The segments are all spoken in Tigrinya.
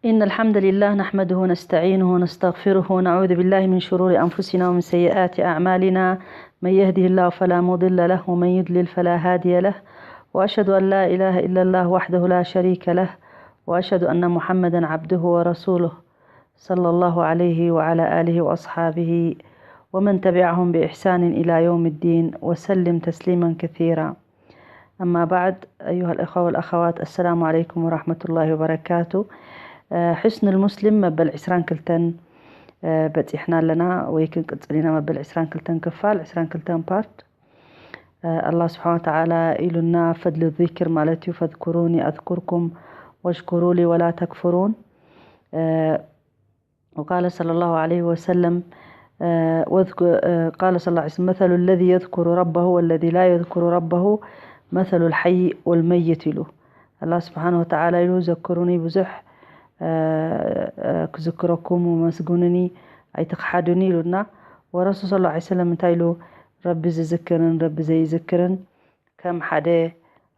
إن الحمد لله نحمده ونستعينه ونستغفره ونعوذ بالله من شرور أنفسنا ومن سيئات أعمالنا. من يهده الله فلا مضل له ومن يضلل فلا هادي له. وأشهد أن لا إله إلا الله وحده لا شريك له. وأشهد أن محمدا عبده ورسوله. صلى الله عليه وعلى آله وأصحابه ومن تبعهم بإحسان إلى يوم الدين وسلم تسليما كثيرا. أما بعد، أيها الإخوة والأخوات، السلام عليكم ورحمة الله وبركاته. ሕስኑል ሙስሊም መበል ዕስራን ክልተን በፂሕና ኣለና፣ ወይ ክንቅፅል ኢና። መበል ዕስራን ክልተን ክፋል፣ ዕስራን ክልተን ፓርት። ኣላህ ስብሓን ወተዓላ ኢሉና ፈድሊ ዚክር ማለት እዩ። ፈዝኩሩኒ ኣዝኩርኩም ወሽኩሩ ሊ ወላ ተክፍሩን። وقال صلى الله عليه وسلم قال صلى الله عليه وسلم مثل الذي يذكر ربه والذي لا يذكر ربه مثل الحي والميت ኢሉ። ኣላህ ስብሓን ወተዓላ ኢሉ ዘክሩኒ ብዙሕ ክዝክረኩም ወመስጉንኒ ኣይትኽሓዱኒ ኢሉና። ወረሱል صلى الله عليه وسلم እንታይ ኢሉ? ረቢ ዝዝክርን ረቢ ዘይዝክርን ከም ሓደ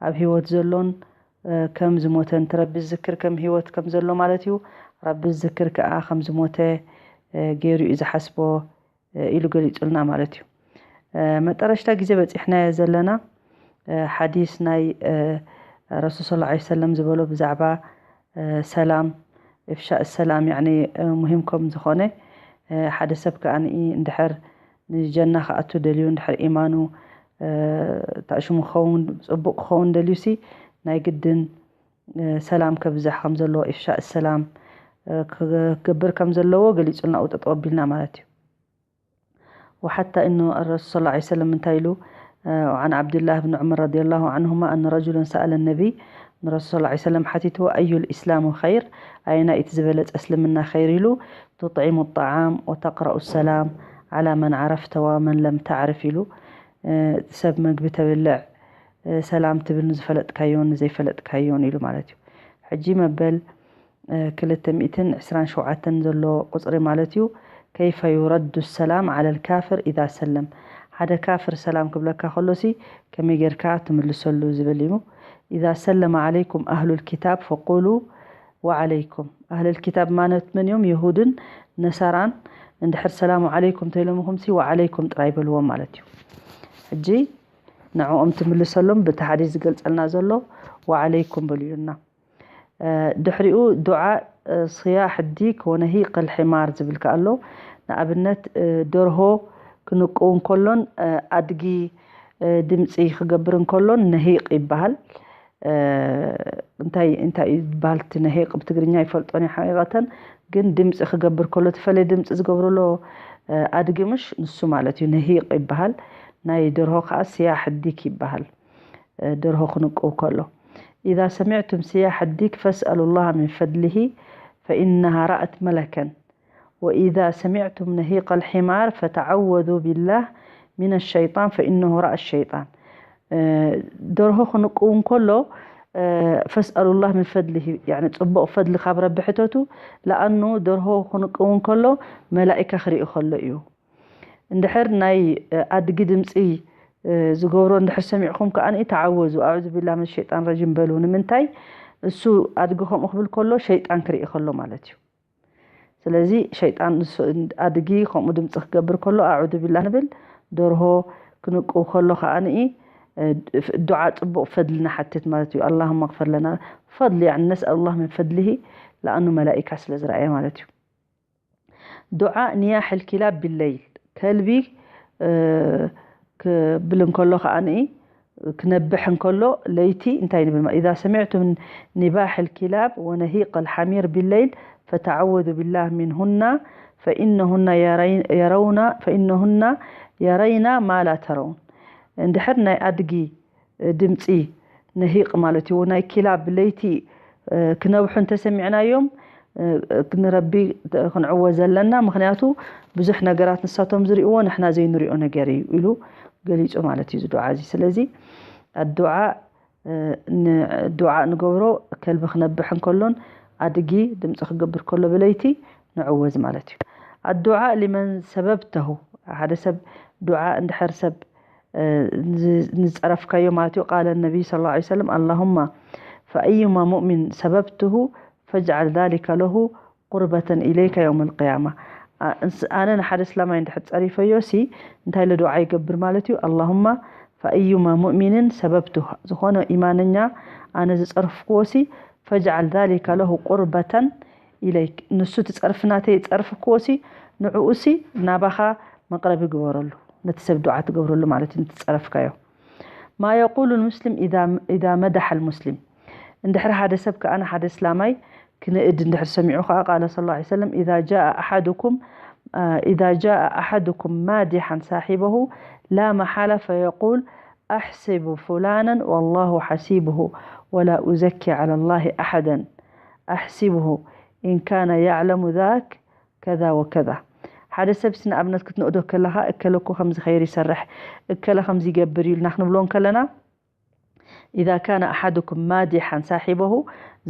ኣብ ህይወት ዘሎን ከም ዝሞተን፣ እቲ ረቢ ዝዝክር ከም ህይወት ከም ዘሎ ማለት እዩ። ረቢ ዝዝክር ከኣ ከም ዝሞተ ገይሩ እዩ ዝሓስቦ ኢሉ ገሊጹልና ማለት እዩ። መጠረሽታ ግዜ በጺሕናዮ ዘለና ሓዲስ ናይ ረሱል صلى الله عليه وسلم ዝበሎ ብዛዕባ ሰላም፣ إفشاء السلام يعني ሙሂም ከም ዝኾነ፣ ሓደ ሰብ ከኣ እንድሕር ንጀና ክኣቱ ደልዩ፣ እንድሕር ኢማኑ ታእሽሙ ክኸውን፣ ጽቡቕ ክኸውን ደልዩሲ ናይ ግድን ሰላም ከብዝሕ ከም ዘለዎ፣ إفشاء السلام ክገብር ከም ዘለዎ ገሊጹልና ኣብኡ ጠጠው ኣቢልና ማለት እዩ። وحتى إنه الرسول صلى الله عليه وسلم እንታይ ኢሉ? وعن عبد الله بن عمر رضي الله عنهما أن رجلا سأل النبي ንረሱል صلى الله عليه وسلم ሓቲትዎ أي الإسلام خير፣ ኣየናይ እቲ ዝበለጸ እስልምና ኸይር ኢሉ? تطعم الطعام وتقرأ السلام على من عرفت ومن لم تعرف ኢሉ። ሰብ መግቢ ተብልዕ፣ ሰላም ትብል ንዝፈለጥካዮን ንዘይፈለጥካዮን ኢሉ ማለት እዩ። ሕጂ መበል ክልተ ሚእትን ዕስራን ሸውዓተን ዘሎ ቁጽሪ ማለት እዩ። كيف يرد السلام على الكافر إذا سلم؟ ሓደ ካፍር ሰላም ክብለካ ከሎሲ ከመይ ጌርካ ትምልሰሉ ዝብል እዩ። إذا سلم عليكم أهل الكتاب فقولوا وعليكم. ኣህለል ኪታብ ማለት መን እዮም? የሁድን ነሳራን። እንድሕር ሰላሙ ዓለይኩም ተይሎምኹምሲ ወዓለይኩም ጥራይ በልዎም ማለት እዩ። ሕጂ ንዕኦም ትምልሰሎም ብቲ ሓዲስ ዝገልጸልና ዘሎ ወዓለይኩም በሉ ኢሉና። ድሕሪኡ ዱዓ ስያሕ ዲክ ወነሂቅ ልሒማር ዝብል ከኣ ኣሎ። ንኣብነት ደርሆ ክንቅው እንከሎን ኣድጊ ድምፂ ክገብር እንከሎን ነሂቅ ይበሃል። እንታይ እንታይ እዩ ዝበሃል እቲ ነሂቅ ብትግርኛ ይፈልጦን ሓቂቀተን፣ ግን ድምፂ ክገብር ከሎ እቲ ፈለይ ድምፂ ዝገብርሎ ኣድጊ ምሽ ንሱ ማለት እዩ ነሂቅ ይበሃል። ናይ ደርሆ ከዓ ስያሕ ዲክ ይበሃል። ደርሆ ክንቅው ከሎ إذا سمعتم صياح الديك فاسألوا الله من فضله فإنها رأت ملكا وإذا سمعتم نهيق الحمار فتعوذوا بالله من الشيطان فإنه رأى الشيطان. ደርሆ ክንቅው እንከሎ فاسألوا الله من فضله يعني ፅቡቕ ፈድሊ ካብ ረቢ ሕተቱ። ለኣኑ ደርሆ ክንቅው እንከሎ መላኢካ ክርኢ ከሎ እዩ። እንድሕር ናይ ኣድጊ ድምፂ ዝገብሮ እንድሕር ሰሚዕኹም ከኣ ተዓወዙ ኣዑዙ ቢላ ምን ሸይጣን ረጂም በሉ። ንምንታይ? እሱ ኣድጊ ከምኡ ክብል ከሎ ሸይጣን ክርኢ ከሎ ማለት እዩ። ስለዚ ሸይጣን ኣድጊ ከምኡ ድምፂ ክገብር ከሎ ኣዑዙ ቢላ ንብል። ደርሆ ክንቅው ከሎ ከኣ ዱዓ ፅቡቕ ፈድሊ ንሓትት ማለት እዩ። ኣላሁመ ግፍር ለና ፈድሊ يعني نسأل الله من فضله ለኣኑ መላኢካ ስለ ዝረኣየ ማለት እዩ። ዱዓ ንያሕል ኪላብ ቢለይል ከልቢ ክብል እንከሎ ከኣ ክነብሕ እንከሎ ለይቲ እንታይ ንብል? إذا سمعتم نباح الكلاب ونهيق الحمير بالليل فتعوذوا بالله منهن فإنهن يرين يرون فإنهن يرين ما لا ترون። እንድሕር ናይ ኣድጊ ድምፂ ነሂቕ ማለት እዩ ናይ ኪላብ ለይቲ ክነብሑ እንተሰሚዕናዮም ንረቢ ክንዕወ ዘለና። ምክንያቱ ብዙሕ ነገራት ንሳቶም ዝርእዎ ንሕና ዘይንሪኦ ነገር እዩ ኢሉ ገሊፁ ማለት እዩ እዚ ዱዓ እዚ። ስለዚ ኣዱዓ ዱዓ ንገብሮ ከልቢ ክነብሕ እንከሎን ኣድጊ ድምፂ ክገብር ከሎ ብለይቲ ንዕወዝ ማለት እዩ። ኣዱዓ ሊመን ሰበብተሁ ሓደ ሰብ ዱዓ እንድሕር ሰብ ንዝፀረፍካዮ ማለት እዩ። ቃለ ነቢይ صلى الله عليه وسلم اللهم فأيما مؤمن سببته فاجعل ذلك له قربة إليك يوم القيامة. ኣነ ንሓደ እስላማይ እንድሕር ጸሪፈዮ ሲ እንታይ ኢለ ዱዓ ይገብር ማለት እዩ? اللهم فأيما مؤمن سببته ዝኾነ ኢማነኛ ኣነ ዝጸርፍክዎ ሲ فاجعل ذلك له قربة إليك ንሱ ትጸርፍ ናተይ ጸርፍክዎ ሲ ንዕኡ ሲ ናባኻ መቕረቢ ግበረሉ ነቲ ሰብ ዱዓ ትገብረሉ ማለት እዩ ንትጸረፍካዮ ما يقول المسلم إذا إذا مدح المسلم እንድሕር ሓደ ሰብ ከኣ ንሓደ እስላማይ ክንእድ እንድሕር ሰሚዑ ከኣ قال صلى الله عليه وسلم إذا جاء أحدكم إذا جاء أحدكم مادحا صاحبه لا محالة فيقول أحسب فلانا والله حسيبه ولا أزكي على الله أحدا أحسبه إن كان يعلم ذاك كذا وكذا ሓደ ሰብ ሲ ንኣብነት ክትንእዶ ከለኻ እከለ እኮ ከምዚ ኸይር ይሰርሕ እከለ ከምዚ ይገብር እዩ ኢልና ክንብሎ እንከለና إذا كان أحدكم مادحا صاحبه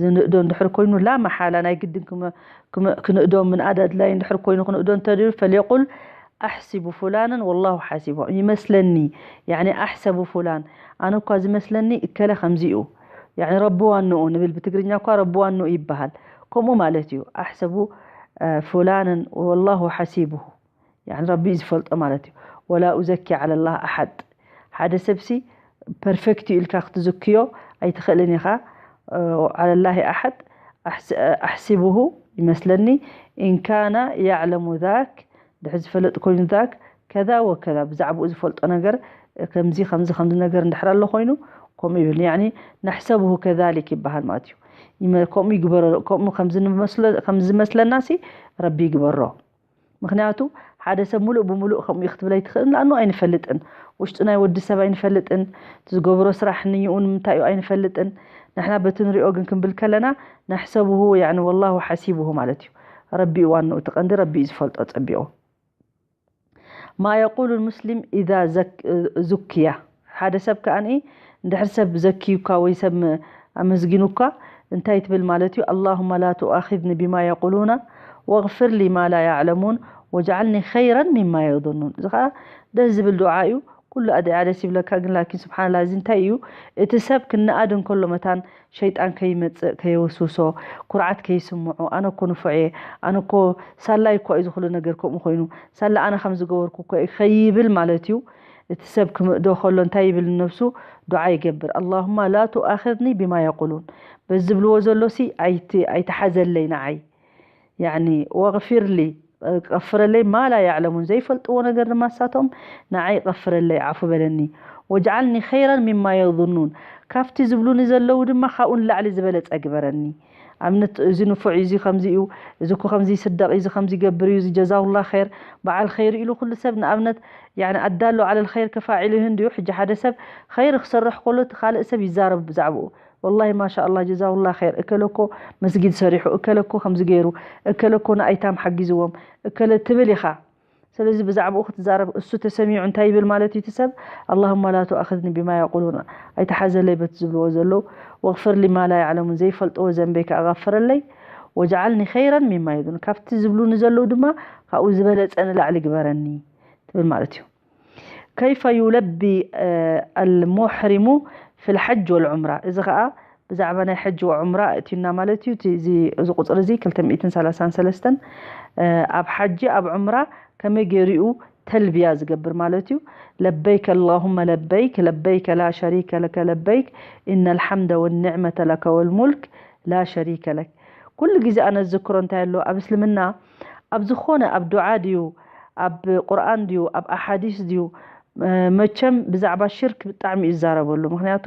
ዝንእዶ እንድሕር ኮይኑ ላ መሓላ ናይ ግድን ክም- ክም- ክንእዶ ምንኣድ ኣድላይ እንድሕር ኮይኑ ክንእዶ እንተድዩ فليقل أحسب فلانا والله حسيبه ይመስለኒ يعني أحسب فلان ኣነ እኳ ዝመስለኒ እከለ ከምዚኡ يعني ረቢ ዋንኡ ንብል ብትግርኛ እኳ ረቢ ዋንኡ ይበሃል ከምኡ ማለት እዩ أحسب فلانا والله حسيبه يعني ረቢ እዩ ዝፈልጦ ማለት እዩ ولا أزكي على الله أحد ሓደ ሰብሲ ፐርፌክት እዩ ኢልካ ክትዝክዮ ኣይትኽእልን ኢኻ على الله أحد أحسبه ይመስለኒ إن كان يعلم ذاك ድሕር ዝፈለጥ ኮይኑ ذاك كذا وكذا ብዛዕባኡ ዝፈልጦ ነገር ከምዚ ከምዚ ከምዚ ነገር እንድሕር ኣሎ ኮይኑ ከምኡ ይብል يعني نحسبه كذلك ይበሃል ማለት እዩ ከምኡ ይግበሮ ከምኡ ከምዚ ዝመስለና ሲ ረቢ ይግበሮ ምኽንያቱ ሓደ ሰብ ሙሉእ ብሙሉእ ከምኡ እዩ ክትብል ኣይትኽእልን ለኣኑ ኣይንፈልጥን ውሽጡ ናይ ወዲ ሰብ ኣይንፈልጥን እቲ ዝገብሮ ስራሕ ንይኡ ንምንታይ እዩ ኣይንፈልጥን ንሕና በቲ ንሪኦ ግን ክንብል ከለና نحسبه يعني والله حسيبه ማለት እዩ ረቢ እዩ ዋንኡ እቲ ቀንዲ ረቢ እዩ ዝፈልጦ ፀቢቑ ما يقول المسلم إذا زك زكي ሓደ ሰብ ከኣ እንድሕር ሰብ ዘኪዩካ ወይ ሰብ ኣመስጊኑካ እንታይ ትብል ማለት እዩ اللهم لا تؤاخذني بما يقولون واغفر لي ما لا يعلمون واجعلني خيرا مما يظنون እዚ ከኣ ደስ ዝብል ዱዓ እዩ ኩሉ ኣድዒ ደስ ይብለካ ግን ላኪን ስብሓንላ እዚ እንታይ እዩ እቲ ሰብ ክነኣድ እንከሎ መታን ሸይጣን ከይመጽእ ከየወስውሶ ኩርዓት ከይስምዖ ኣነ እኮ ንፉዕ እየ ኣነ እኮ ሳላይ እኳ እዩ ዝኽሉ ነገር ከምኡ ኮይኑ ሳላ ኣነ ከም ዝገበርኩ እኮ እዩ ከይብል ማለት እዩ እቲ ሰብ ክምእዶ ከሎ እንታይ ይብል ንነብሱ ዱዓ ይገብር اللهم لا تؤاخذني بما يقولون በዚ ዝብልዎ ዘሎ ሲ ኣይትሓዘለይ ንዓይ يعني واغفر لي ቀፍረለይ ما لا يعلمون ዘይፈልጥዎ ነገር ድማ ንሳቶም ንዓይ ቀፍረለይ ዓፉ በለኒ واجعلني خيرا مما يظنون ካብቲ ዝብሉኒ ዘለዉ ድማ ካብኡ ንላዕሊ ዝበለጸ ግበረኒ ኣብነት እዚ ንፉዕ እዚ ከምዚ እዩ እዚ እኮ ከምዚ ይስደቕ እዚ ከምዚ ይገብር እዩ እዚ ጀዛውላ ኸይር በዓል ኸይር ኢሉ ኩሉ ሰብ ንኣብነት يعني الدال على الخير كفاعله እንድዩ ሕጂ ሓደ ሰብ ኸይር ክሰርሕ ከሎ እቲ ካልእ ሰብ ይዛረብ ብዛዕባኡ والله ما شاء الله جزاه الله خير እከለ እኮ መስጊድ ሰሪሑ እከለ እኮ ከምዚ ገይሩ እከለ እኮ ንኣይታም ሓጊዝዎም እከለ ትብል ኢኻ ስለዚ ብዛዕባኡ ክትዛረብ እሱ ተሰሚዑ እንታይ ይብል ማለት እዩ እቲ ሰብ اللهم لا تؤاخذني بما يقولون ኣይትሓዘለይ በቲ ዝብልዎ ዘለዉ واغفر لي ما لا يعلمون ዘይፈልጥዎ ዘንበይ ከኣ غفرለይ واجعلني خيرا مما يظنون ካብቲ ዝብሉኒ ዘለዉ ድማ ካብኡ ዝበለጸ ንላዕሊ ግበረኒ ትብል ማለት እዩ كيف يلبي المحرم في الحج والعمرة እዚ ኸኣ ብዛዕባ ናይ ሕጂ ወዑምራ እትዩና ማለት እዩ እዚ ቁፅሪ እዚ ክልተ ሚእትን ሰላሳን ሰለስተን ኣብ ሓጂ ኣብ ዑምራ ከመይ ገይሩ እዩ ተልብያ ዝገብር ማለት እዩ ለበይክ اللهم لبيك لبيك لا شريك لك لبيك إن الحمد والنعمة لك والملك لا شريك لك ኩሉ ግዜ ኣነ ዝዝክሮ እንታይ ኣሎ ኣብ እስልምና ኣብ ዝኾነ ኣብ ዱዓ ድዩ ኣብ ቁርኣን ድዩ ኣብ ኣሓዲስ ድዩ መቸም ብዛዕባ ሽርክ ብጣዕሚ እዩ ዝዛረበሉ ምክንያቱ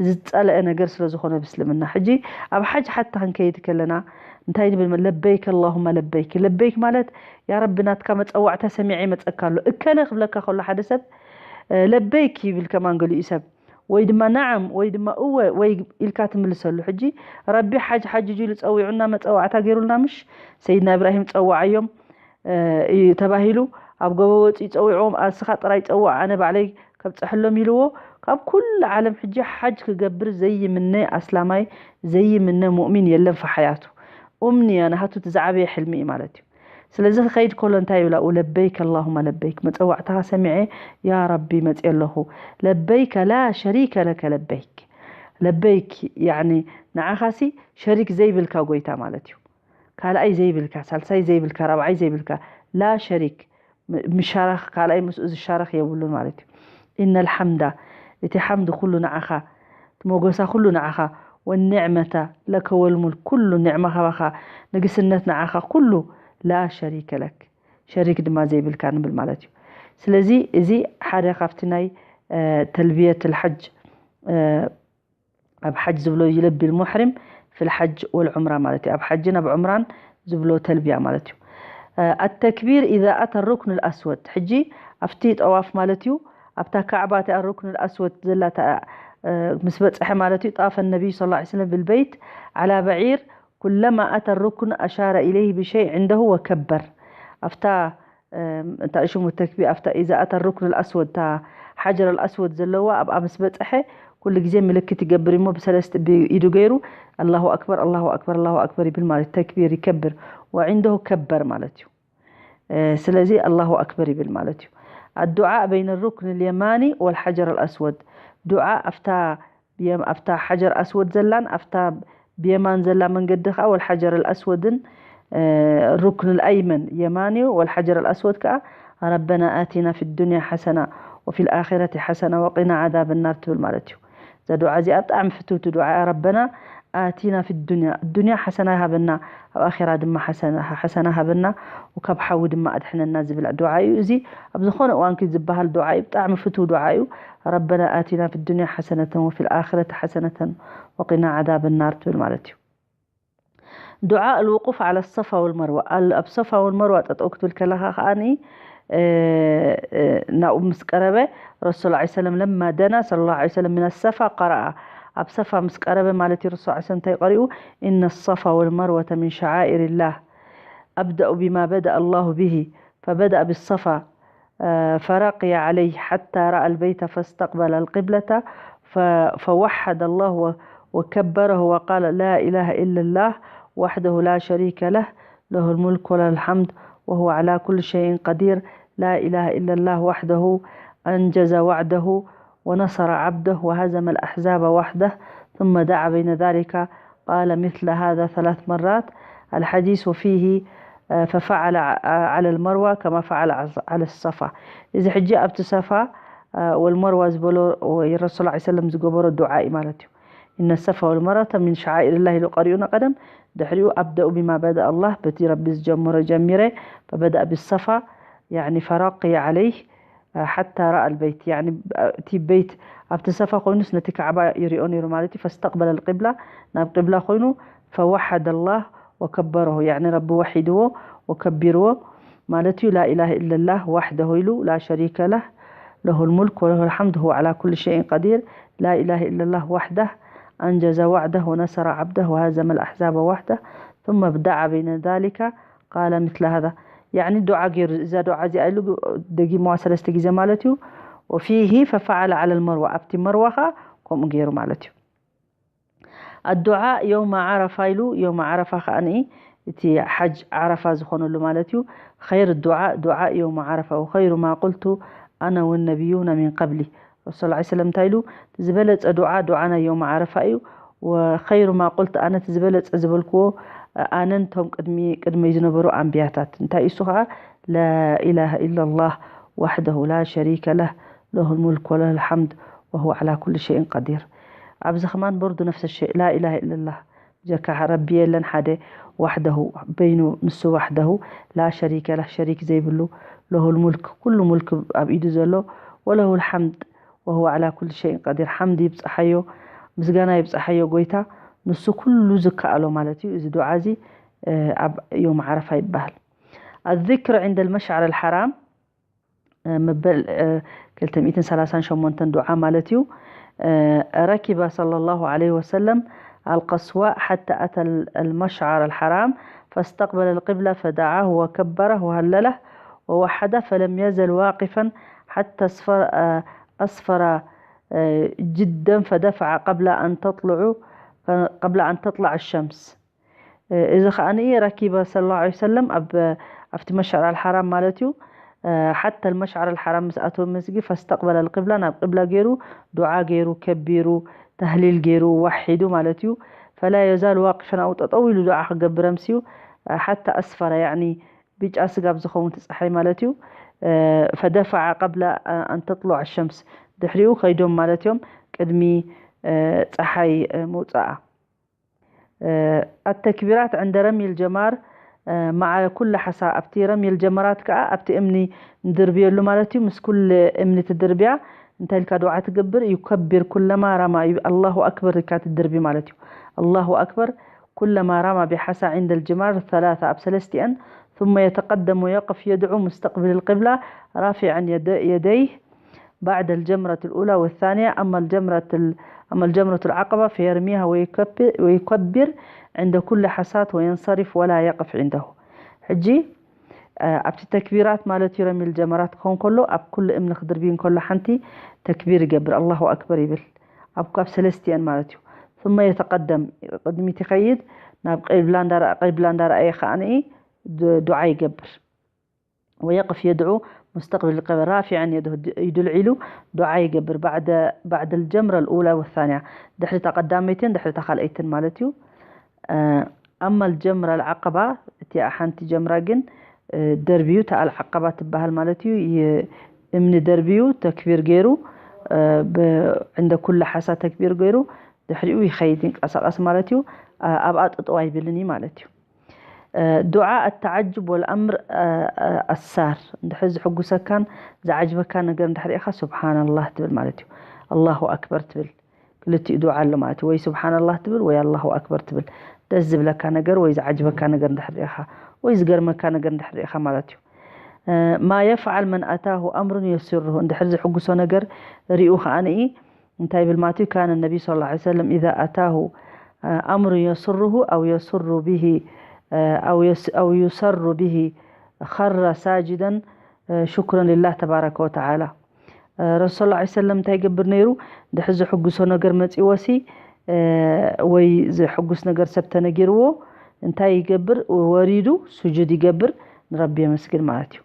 ዝፀለአ ነገር ስለ ዝኾነ ብስልምና ሕጂ ኣብ ሓጅ ሓታ ክንከይድ ከለና እንታይ ንብል ለበይክ اللهم لبيك ለበይክ ማለት ያ ረቢ ናትካ መፀዋዕታ ሰሚዐ ይመፀካ ኣሎ እከለ ክብለካ ከሎ ሓደ ሰብ ለበይክ ይብል ከማን ገሊኡ ሰብ ወይ ድማ ናዓም ወይ ድማ እወ ወይ ኢልካ ትምልሰሉ ሕጂ ረቢ ሓጅ ሓጅ ኢሉ ፀዊዑና መፀዋዕታ ገይሩልና ምሽ ሰይድና ኢብራሂም ፀዋዓዮም እዩ ተባሂሉ ኣብ ጎቦ ወፂኡ ፀዊዕዎም ኣስኻ ጥራይ ፀዋዕ ኣነ ባዕለይ ከብፀሐሎም ኢልዎ ካብ ኩሉ ዓለም ሕጂ ሓጅ ክገብር ዘይምነ ኣስላማይ ዘይምነ ሙእሚን የለን ፈሓያቱ ኡምንያ ናሃቱ እቲ ዝዓበየ ሕልሚ እዩ ማለት እዩ ስለዚ ክኸይድ ከሎ እንታይ ይብላ ለበይክ اللهم لبيك መፀዋዕታኻ ሰሚዐ ያ ረቢ መፅየ ኣለኹ ለበይከ ላ ሸሪከ ለከ ለበይክ ለበይክ፣ ያኒ ንዓኻሲ ሸሪክ ዘይብልካ ጎይታ ማለት እዩ። ካልኣይ ዘይብልካ፣ ሳልሳይ ዘይብልካ፣ ራብዓይ ዘይብልካ፣ ላ ሸሪክ፣ ም-፣ ምሻራኽ፣ ካልኣይ ምስኡ ዝሻረኽ የብሉን ማለት እዩ። ኢነል ሓምዳ፣ እቲ ሓምድ ኩሉ ንዓኻ፣ እቲ ሞገሳ ኩሉ ንዓኻ፣ ወኒዕመታ ለከ ወልሙልክ፣ ኩሉ ኒዕማ ካባኻ፣ ንግስነት ንዓኻ፣ ኩሉ ላ ሸሪከ ለክ፣ ሸሪክ ድማ ዘይብልካ ንብል ማለት እዩ። ስለዚ እዚ ሓደ ካብቲ ናይ፣ እ፣ ተልብየት ልሓጅ፣ እ፣ ኣብ ሓጅ ዝብሎ ይለቢ ልሙሕሪም ፊል ሓጅ ወልዑምራ ማለት እዩ። ኣብ ሓጅን ኣብ ዑምራን ዝብሎ ተልብያ ማለት እዩ። እ፣ ኣተክቢር ኢዛ ኣተ ሩክን ልኣስወድ። ሕጂ ኣብቲ ጠዋፍ ማለት እዩ፣ ኣብታ ካዕባ እቲኣ ሩክን ልኣስወድ ዘላ እታ፣ እ፣ ምስ በጽሐ ማለት እዩ፣ ጣፈ ነቢዩ ሰለላሁ ዐለይሂ ወሰለም ብልበይት ዓላ በዒር ኩለማ ኣተ ሩክን ኣሻረ ኢለይህ ብሸይ ዕንደሁ ወከበር። ኣብታ፣ እም፣ እንታይ ሽሙ ተክቢ-፣ ኣብታ ኢዛ ኣተ ሩክን ኣልኣስወድ፣ እታ ሓጀር ኣልኣስወድ ዘለዋ ኣብኣ ምስ በጽሐ ኩሉ ግዜ ምልክት ይገብር እሞ ብሰለስተ ብኢዱ ገይሩ ኣላሁ ኣክበር፣ ኣላሁ ኣክበር፣ ኣላሁ ኣክበር ይብል ማለት ተክቢር ይከብር። ወዕንደሁ ከበር ማለት እዩ። እ፣ ስለዚ ኣላሁ ኣክበር ይብል ማለት እዩ። ኣዱዓ በይነ ሩክን ልየማኒ ወልሓጀር ኣልኣስወድ። ዱዓ ኣብታ ብየም-፣ ኣብታ ሓጀር ኣስወድ ዘላን ኣብታ ብየማን ዘላ መንገዲ ከኣ ወልሓጀር ኣልኣስወድን፣ እ፣ ሩክን ኣልኣይመን የማንዩ ወልሓጀር ኣልኣስወድ ከኣ ረበና ኣቲና ፊ ዱንያ ሓሰና ወፊ ልኣኺረቲ ሓሰና ወቂና ዓዛብ ናር ትብል ማለት እዩ። እዛ ዱዓ እዚኣ ብጣዕሚ ፍትውቲ ዱዓ እያ። ረበና ኣቲና ፊ ዱንያ፣ ዱንያ ሓሰና ሃበና፣ ኣብ ኣኺራ ድማ ሓሰና፣ ሓሰና ሃበና፣ ወካብ ሓዊ ድማ ኣድሕነና ዝብል ዱዓ እዩ። እዚ ኣብ ዝኾነ እዋን ክን ዝበሃል ዱዓ እዩ። ብጣዕሚ ፍትው ዱዓ እዩ። ረበና ኣቲና ፊ ዱንያ ሓሰነተን ወፊ ልኣኺረቲ ሓሰነተን ወቂና ዓዛብ ናር ትብል ማለት እዩ። ዱዓ ኣልውቁፍ ዓለ ሰፋ ወልመርዋ። ኣል-፣ ኣብ ሰፋ ወልመርዋ ጠጠው ክትብል ከለኻ ከኣኒ፣ እ፣ እ፣ ናብኡ ምስ ቀረበ፣ ረሱል ዐለይሂ ሰለም ለማ ደና ሰለላሁ ዐለይሂ ወሰለም ሚነ ሰፋ ቀረኣ። ኣብ ሰፋ ምስ ቀረበ ማለት እዩ፣ ረሱል ዐለይሂ ሰለም እንታይ ቀሪኡ? ኢነ ሰፋ ወልመርወተ ሚን ሸዓኢሪላህ። أبدأ بما بدأ الله به، فبدأ بالصفا، آه، فرقي عليه حتى رأى البيت فاستقبل القبلة، ف-، فوحد الله و-، وكبره وقال: لا إله إلا الله وحده لا شريك له، له الملك وله الحمد وهو على كل شيء قدير، لا إله إلا الله وحده أنجز وعده ونصر عبده وهزم الأحزاب وحده، ثم دعا بين ذلك قال مثل هذا ثلاث مرات. الحديث وفيه، آه، ففعل ع-، على المروة كما فعل ع-، على الصفا. እዚ ሕጂ ኣብቲ ሰፋ፣ አ፣ ወልመርዋ ዝበሎ ወይ ረሱል ዐለይሂ ሰለም ዝገበሮ ዱዓ እዩ ማለት እዩ። ኢነ ሰፋ ወልመርወተ ሚን ሸዓኢርላህ ኢሉ ቀሪኡና ቀደም። ድሕሪኡ ኣብደኡ ቢማ በደእ ኣላህ፣ በቲ ረቢ ዝጀመሮ ጀሚረ። ፈበደእ ብሰፋ፣ ያዕኒ ፈረቅየ ዐለይህ፣ አ፣ ሓታ ረአ ልበይት፣ ያዕኒ፣ አ፣ እቲ በይት ኣብቲ ሰፋ ኮይኑስ ነቲ ካዕባ ይሪኦ ነይሩ ማለት እዩ። ፈስተቅበለ ልቂብላ፣ ናብ ቂብላ ኮይኑ፣ ፈወሐደ ኣላህ ወከበረሁ፣ ያዕኒ ረቢ ወሒድዎ ወከቢርዎ ማለት እዩ። ላኢላሃ ኢለላህ ዋሕደሁ ኢሉ፣ ላ ሸሪከ ለህ፣ ለሁል ሙልክ ወለሁል ሐምድ፣ ሁወ ዐላ ኩሊ ሸይኢን ቀዲር። ላኢላሃ ኢለላህ ዋሕደህ፣ አንጀዘ ዋዕደህ ወነሰረ ዐብደህ ወሀዘመል አሕዛበ ዋሕደህ፣ ثم ادعى بين ذلك قال مثل هذا። ያዕኒ ዱዓ ገይሩ፣ እዛ ዱዓ እዚኣ ኢሉ ደጊምዋ ሰለስተ ግዜ ማለት እዩ። ወፊሂ ፈፈዐለ ዐለል መርዋ፣ ኣብቲ መርዋ ኸዓ ከምኡ ገይሩ ማለት እዩ። ኣዱዓ የውመ ዓረፋ ኢሉ፣ የውመ ዓረፋ ኸዓ እቲ ሓጅ ዓረፋ ዝኾነሉ ማለት እዩ። ኸይር ዱዓ ዱዓ የውመ ዓረፋ ወኸይሩ ማ ቁልቱ ኣነ ወነቢዩነ ሚን ቀብሊ። ረሱል ሰለላሁ ዐለይሂ ወሰለም እንታይ ኢሉ? ዝበለጸ ዱዓ ዱዓ ናይ የውመ ዓረፋ እዩ። ወኸይሩ ማ ቁልት፣ ኣነ እቲ ዝበለጸ ዝበልክዎ ኣነን ቶም ቅድሚ፣ ቅድመይ ዝነበሩ ኣንብያታት። እንታይ እሱ ኸዓ? ላኢላሃ ኢለላህ ዋሕደሁ ላ ሸሪከ ለህ ለሁል ሙልክ ወለሁል ሐምድ ወሁወ ዐላ ኩሊ ሸይኢን ቀዲር። ኣብዚ ኸማን በርዱ ነፍሰ ሸይ፣ ላኢላሃ ኢለላህ፣ ብጀካ ረቢ የለን ሓደ፣ ዋሕደሁ፣ በይኑ ንሱ ዋሕደሁ፣ ላ ሸሪከ ለህ፣ ሸሪክ ዘይብሉ፣ ለሁል ሙልክ፣ ኩሉ ሙልክ ኣብ ኢዱ ዘሎ፣ ወለሁል ሐምድ ወሁወ ዐላ ኩሊ ሸይኢን ቀዲር፣ ሓምድ ይብጽሓዮ፣ ምስጋና ይብጽሓዮ ጎይታ፣ ንሱ ኩሉ ዝከኣሎ ማለት እዩ። እዚ ዱዓ እዚ፣ እ፣ ኣብ ዮም ዓረፋ ይበሃል። ኣዝክር ዒንደል መሽዓር ኣልሓራም፣ መበል፣ እ፣ ክልተ ሚእትን ሰላሳን ሸሞንተን ዱዓ ማለት እዩ። እ፣ ረኪበ ሰለላሁ ዐለይሂ ወሰለም ኣልቀስዋ ሓታ ኣተ ኣልመሽዓር ኣልሓራም ፈስተቅበለ ኣልቂብላ ፈደዓሁ ወከበረህ ወሀለለህ ወወሐደ ፈለም የዘል ዋቂፈን ሓታ ኣስፈረ፣ እ፣ ኣስፈረ፣ እ፣ ጅደን ፈደፈዐ ቀብለ ኣን ተጥልዑ፣ ቀብለ ኣን ተጥላዕ ሸምስ። እዚ ኸኣ ረኪበ ሰለላሁ ዐለይሂ ወሰለም ኣብ፣ ኣብቲ መሽዓር ኣልሓራም ማለት እዩ። ሓታ መሽዓር ኣልሓራም ምስ ኣተወ መስጊድ ፈስተቅበለ ልቂብላ፣ ናብ ቂብላ ገይሩ ዱዓ ገይሩ ከቢሩ ተህሊል ገይሩ ወሒዱ ማለት እዩ። ፈላ የዛሉ ዋቂፈን፣ ኣብኡ ጠጠው ኢሉ ዱዓ ክገብር ኣምስዩ። ሓታ ኣስፈረ፣ ያዕኒ ብጫ ስጋብ ዝኸውን እቲ ፀሓይ ማለት እዩ። ፈደፈዐ ቀብለ ኣን ተጥሉዕ ሸምስ፣ ድሕሪኡ ከይዶም ማለት እዮም፣ ቅድሚ ፀሓይ ምውፃኣ። ኣተክቢራት ዕንደ ረምይል ጀማር መዓ ኩል ሓሳ፣ ኣብቲ ረምይል ጀመራት ከዓ ኣብቲ እምኒ ንድርብየሉ ማለት እዩ። ምስ ኩል እምኒ ትድርብያ እንታይ ኢልካ ዱዓ ትገብር? ዩከቢር ኩለማ ረማ፣ ኣላሁ ኣክበር ኢልካ ትድርቢ ማለት እዩ። ኣላሁ ኣክበር ኩለማ ረማ ብሓሳ ዕንደ ልጅማር ሰላሳ፣ ኣብ ሰለስቲአን ثم يتقدم ويقف يدعو مستقبل القبلة رافعا يد- يديه بعد الجمرة الأولى والثانية. أما الجمرة ال- أما الجمرة العقبة فيرميها ويكب- ويكبر عند كل حصاة وينصرف ولا يقف عنده. ሕጂ ኣብቲ ተክቢራት ማለት እዩ፣ ረሚል ጀመራት ክኸውን ከሎ ኣብ ኩሉ እምኒ ክድርቢ እንከሎ ሓንቲ ተክቢር ይገብር፣ ኣላሁ ኣክበር ይብል። ኣብ ካብ ሰለስቲአን ማለት እዩ። ثم يتقدم ቅድሚት ይኸይድ፣ ናብ ቂብላ እንዳረኣ ቂብላ እንዳረኣየ ከዓኒ ድ- ዱዓ ይገብር። ويقف يدعو مستقبل القبلة رافعا يده ኢዱ ልዒሉ ዱዓ ይገብር بعد بعد الجمرة الأولى والثانية ድሕሪ እታ ቀዳመይትን ድሕሪ እታ ካልኣይትን ማለት እዩ። أما الجمرة العقبة እቲኣ ሓንቲ ጀምራ ግን ደርብዩ እታ ኣልዓቀባ ትበሃል ማለት እዩ። እምኒ ደርብዩ ተክቢር ገይሩ እንደ ኩለ ሓሳ ተክቢር ገይሩ ድሕሪኡ ይኸይድ ይንቀሳቐስ ማለት እዩ። ኣብኣ ጠጠው ኣይብልን እዩ ማለት እዩ። ዱዓ ኣተዓጅብ ወልኣምር ኣሳር እንድሕር ዝሕጉሰካን ዝዓጅበካ ነገር እንድሕር ኢኻ ስብሓናላህ ትብል ማለት እዩ። ኣላሁ ኣክበር ትብል። ክልቲኡ ዱዓ ኣሎ ማለት እዩ። ወይ ስብሓናላህ ትብል ወይ ኣላሁ ኣክበር ትብል። ደስ ዝብለካ ነገር ወይ ዝዓጅበካ ነገር እንድሕር ኢኻ ወይ ዝገርመካ ነገር እንድሕር ኢኻ ማለት እዩ። ማ የፍዓል መን ኣታሁ ኣምሩን የስሩሁ እንድሕር ዝሕጉሶ ነገር ሪኡ ከዓንኢ እንታይ ይብል ማለት እዩ? ካነ ነቢይ صلى الله عليه وسلم إذا أتاه أمر يسره أو يسر به أو يس- أو يسر به خر ساجدا شكرا لله تبارك وتعالى. ረሱል صلى الله عليه وسلم እንታይ ይገብር ነይሩ? ድሕር ዝሕጉሶ ነገር መፂዎ ሲ ወይ ዝሕጉስ ነገር ሰብ ተነጊርዎ እንታይ ይገብር? ወሪዱ ስጁድ ይገብር፣ ንረቢ የመስግን ማለት እዩ።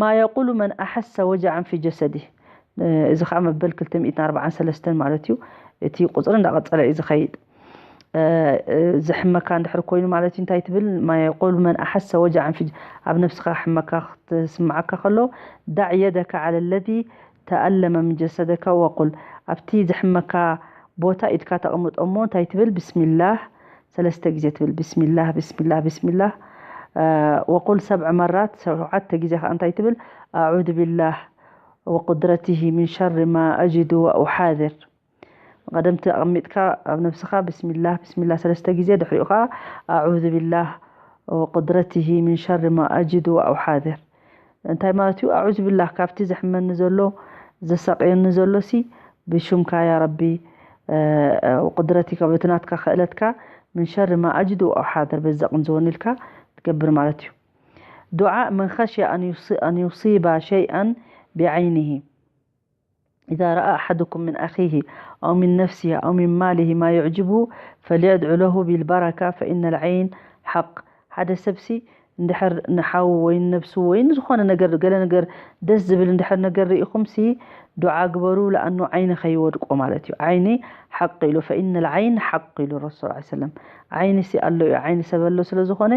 ما يقول من أحس وجعا في جسده እዚ ከዓ መበል ክልተ ሚእትን ኣርባዓን ሰለስተን ማለት እዩ። እቲ ቁፅሪ እንዳቐፀለ እዩ ዝኸይድ። ዝሕመካ እንድሕር ኮይኑ ማለት እዩ እንታይ ትብል? ما يقول من أحس وجعا في ኣብ ነብስኻ ሕመካ ክትስምዓካ ከሎ دع يدك على الذي تألم من جسدك وقل ኣብቲ ዝሕመካ ቦታ ኢድካ ተቐምጦ እሞ እንታይ ትብል? ብስሚላህ ሰለስተ ግዜ ትብል ብስሚላህ ብስሚላህ ብስሚላህ። وقل سبع مرات ሸውዓተ ግዜ ከዓ እንታይ ትብል? أعوذ بالله وقدرته من شر ما أجد وأحاذر ቀደም ተቐሚጥካ ኣብ ነብስኻ ብስሚላህ ብስሚላህ ሰለስተ ግዜ ድሕሪኡ ከዓ أعوذ بالله وقدرته من شر ما أجد وأحاذر እንታይ ማለት እዩ? ኣዑዝ ቢላህ ካብቲ ዘሕመኒ ዘሎ ዘሳቀየኒ ዘሎ ሲ ብሹምካ ያ ረቢ ቁድረቲካ በቲ ናትካ ክእለትካ ምን ሸሪ ማ ኣጅዱ ኣሓድር በዚ ቅንዝወኒ ኢልካ ትገብር ማለት እዩ። ዱዓ መን ኸሽያ ኣን ዩሲባ ሸይኣን ብዓይኒሂ إذا رأى أحدكم من أخيه أو من نفسه أو من ماله ما يعجبه فليدع له بالبركة فإن العين حق ሓደ ሰብሲ እንድሕር ንሓው ወይ ንነብሱ ወይ ንዝኾነ ነገር ገለ ነገር ደስ ዝብል እንድሕር ነገር ርኢኹም ሲ ዱዓ ግበሩ ለኣኑ ዓይኒ ከይወድቆ ማለት እዩ። ዓይኒ ሓቂ ኢሉ ፈኢነ ልዓይን ሓቂ ኢሉ ረሱል ስ ሰለም ዓይኒ ሲ ኣሎ እዩ። ዓይኒ ሰብ ኣሎ ስለ ዝኾነ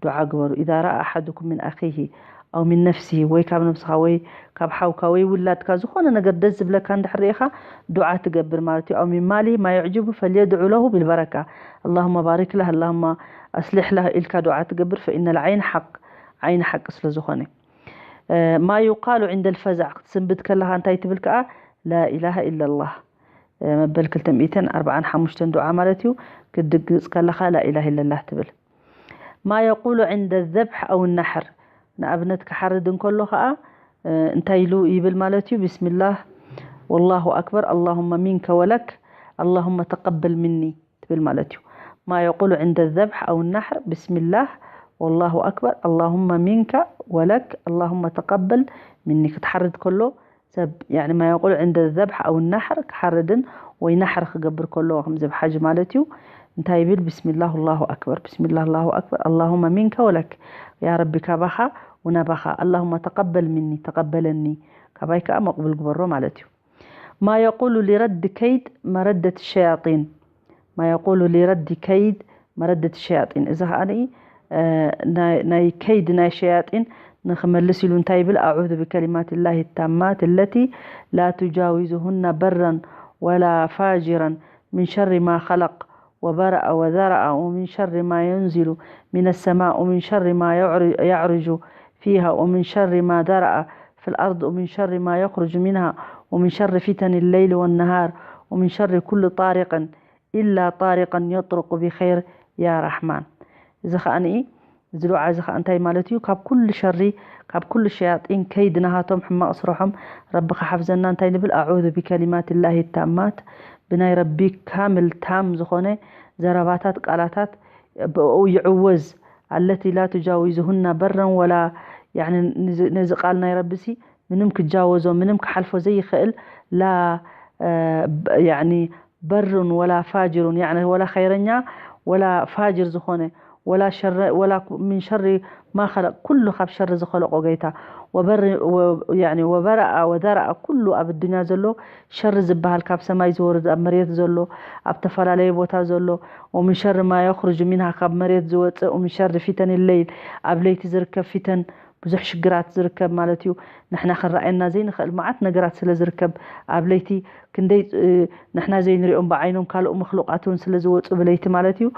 ዱዓ ግበሩ። إذا رأى أحدكم من أخيه أو من نفسه ወይ ካብ ነብስኻ ወይ ካብ ሓውካ ወይ ውላድካ ዝኾነ ነገር ደስ ዝብለካ እንድሕር ርኢኻ ዱዓ ትገብር ማለት እዩ። أو من ماله ما يعجبه فليدع له بالبركة اللهم بارك له اللهم أصلح له ኢልካ ዱዓ ትገብር فإن العين حق ዓይኒ ሓቂ ስለ ዝኾነ ما يقال عند الفزع ክትስንብድ ከለኻ እንታይ ትብል ከኣ لا إله إلا الله መበል ክልተ ሚእትን ኣርባዓን ሓሙሽተን ዱዓ ማለት እዩ። ክትድግጽ ከለኻ لا إله إلا الله ትብል ما يقول عند الذبح أو النحر ንኣብነት ክሓርድ እንከሎ ኸኣ እንታይ ኢሉ ይብል ማለት እዩ። بسم الله والله أكبر اللهم منك ولك اللهم تقبل مني ትብል ማለት እዩ። ما يقول عند الذبح أو النحر بسم الله والله أكبر اللهم منك ولك اللهم تقبل مني ክትሓርድ ከሎ ሰብ يعني ما يقول عند الذبح أو النحر ክሓርድን ወይ ናሕር ክገብር ከሎ ከምዚ ኣብ ሓጅ ማለት እዩ እንታይ ይብል بسم الله الله أكبر بسم الله الله أكبر اللهم منك ولك يا ربي ካባኻ ወናባኻ اللهم تقبل مني ተቀበለኒ ካባይ ከዓ መቕቡል ግበሮ ማለት እዩ። ما يقول لرد كيد مردة الشياطين ما يقول لرد كيد مردة الشياطين እዚ ኸኣ ናይ ከይድ ናይ ሸያጢን ንኽመልስ ኢሉ እንታይ ይብል أعوذ بكلمات الله التامات التي لا تجاوزهن برا ولا فاجرا من شر ما خلق وبرأ وذرأ ومن شر ما ينزل من السماء ومن شر ما يعرج فيها ومن شر ما ذرأ في الأرض ومن شر ما يخرج منها ومن شر فتن الليل والنهار ومن شر كل طارق إلا طارقا يطرق بخير يا رحمن እዚ ኸኣ እዚ ዱዓ እዚ ኸኣ እንታይ ማለት እዩ ካብ ኩሉ ሸሪ ካብ ኩሉ ሸያጢን ከይድ ናሃቶም ሕማቕ ስርሖም ረቢ ክሓፍዘና እንታይ ንብል أعوذ بكلمات الله التامات ብናይ ረቢ ካምል ታም ዝኾነ ዘረባታት ቃላታት ብኡ ይዕወዝ التي لا تجاوزهن برا ولا يعني ነዚ ቃል ናይ ረቢ ሲ ምንም ክጃወዞ ምንም ክሓልፎ ዘይኽእል لا يعني برٌ ولا فاجرٌ يعني ولا خيرኛ ولا فاجر ዝኾነ ولا شر ولا من شر ما خلق ኩሉ ካብ ሸሪ ዝኸለቆ ጌታ وبرأ وذرأ ኩሉ ኣብ ኣዱንያ ዘሎ ሸሪ ዝበሃል ካብ ሰማይ ዝወርድ ኣብ መሬት ዘሎ ኣብ ተፈላለየ ቦታ ዘሎ ومن شر ما يخرج منها ካብ መሬት ዝወፅእ ومن شر فتن الليل ኣብ ለይቲ ዝርከብ ፊተን ብዙሕ ሽግራት ዝርከብ ማለት እዩ ንሕና ክረኣየና ዘይንኽእል መዓት ነገራት ስለ ዝርከብ ኣብ ለይቲ ክንደይ ንሕና ዘይንሪኦም ብዓይኖም ካልኦ መክሉቃት እውን ስለ ዝወፁ ብለይቲ ማለት እዩ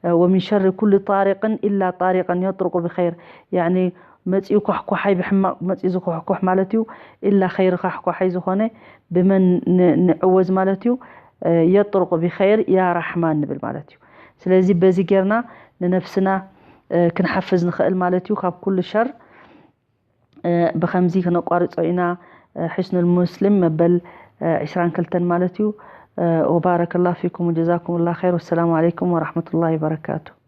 ومن شر كل طارق إلا طارقا يطرق بخير يعني መፂኡ ኳሕኳሓይ ብሕማቕ መፂኡ ዝኳሕኳሕ ማለት እዩ إلا خير ኳሕኳሓይ ዝኾነ ብመን ንዕወዝ ማለት እዩ يطرق بخير يا رحمن ንብል ማለት እዩ ስለዚ በዚ ጌርና ንነፍስና ክንሓፍዝ ንኽእል ማለት እዩ ካብ ኩሉ ሸር ብኸምዚ ክነቋርጾ ኢና ሕስኑል ሙስሊም መበል ዕስራን ክልተን ማለት እዩ وبارك الله فيكم وجزاكم الله خير والسلام عليكم ورحمة الله وبركاته